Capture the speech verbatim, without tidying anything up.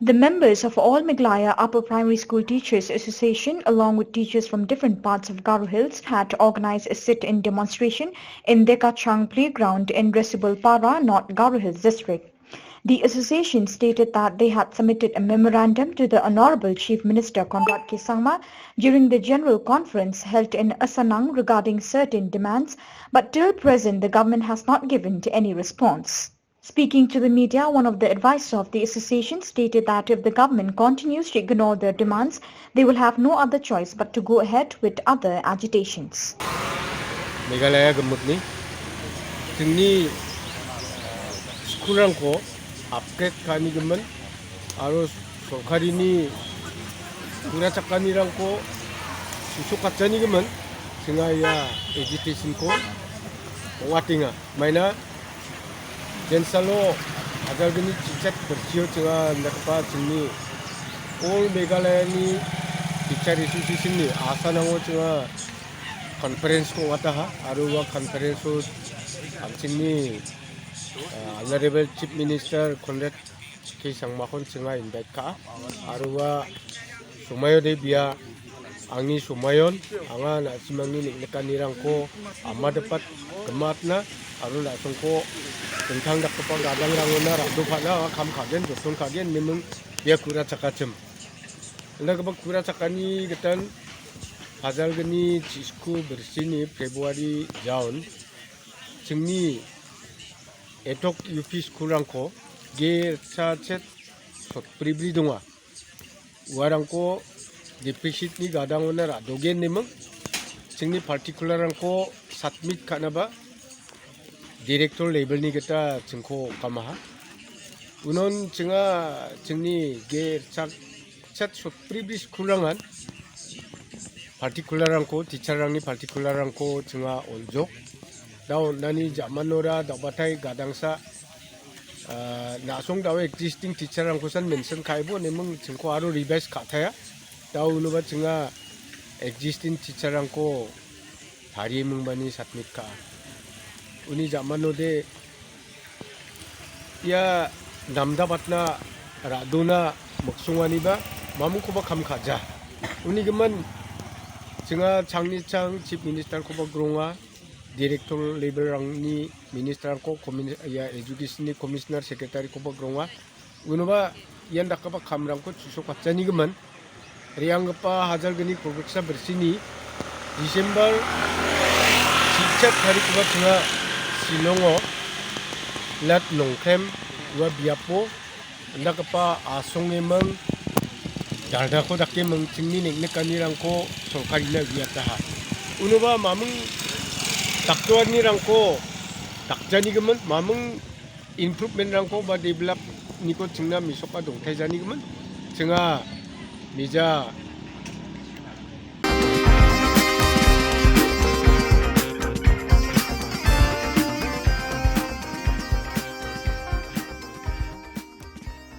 The members of All Meghalaya Upper Primary School Teachers Association, along with teachers from different parts of Garo Hills, had organized a sit-in demonstration in Dekachang Playground in Resubal Para, North Garo Hills District. The association stated that they had submitted a memorandum to the Honorable Chief Minister Conrad K Sangma during the general conference held in Asanang regarding certain demands, but till present the government has not given any response. Speaking to the media, one of the advisors of the association stated that if the government continues to ignore their demands, they will have no other choice but to go ahead with other agitations. Meghalaya gimikni chingni school-rangko upgrade ka·anigimin aro sorkarini gura chakanirangko susokatjanigimin chinga ia agitation-ko ong·atenga. Maina Jensalo ajalgni chichat berchio chinga indakgipa chingni All Meghalayani Teacher Association-ni asanango chinga conference-ko ong·ataha aro ua conference-o an·chingni, ah, Honorable Chief Minister Conrad K Sangmakon chinga invite ka·a aro ua somaio de bia angni somayon anga na·simangni neng·nikanirangko amadipat gimatna aro na·songko dingtang dakgipa gadangrangona ra·dopana anga kam ka·gen, joton ka·gen, neming bia ku·ra chakachim. Indakgipa ku·ra chakani gitan pajalgni chisku birsini February jaon chingni etok U P school-rangko ge ritchachet sotbribri donga. Uarangko deficit-ni gadangona ra·dogen neming. Chingni particular-rangko submit ka·naba director level-ni gita chingko kamaha. Unon chinga chingni ge ritchak chat sotbribri school-rangan particular-rangko, teacher-rangni particular-rangko chinga on·jok. Da on·ani ja·manora da·batai gadangsa, ah, na·song da·o existing teacher-rangkosan mention ka·ebo neming chingko aro revise ka·taia. Da unoba chinga existing teacher-rangko tarie mingbani submit ka·a. Uni ja·manode ia namdabatna ra·dona miksonganiba mamungkoba kam ka·ja. Uni gimin chinga changni chang Chief Minister-koba gronga, director level-rangni minister-rangko, commi-, ia education-ni commissioner secretary-koba gronga. Unoba ian dakgipa kamrangko chu·sokatjanigimin. Re·anggipa hajalgni kolgriksa birsini December chichat tarikoba chinga Shillongo Lad Nongkrem ua biapo indakgipa asongeming daldako dakeming chingni neng·nikanirangko sorkarina uiataha. Unoba maming dakdoanirangko dakjanigimin, maming improvement-rangko ba develop-niko chingna mesoka dongtaijanigimin. Chinga mija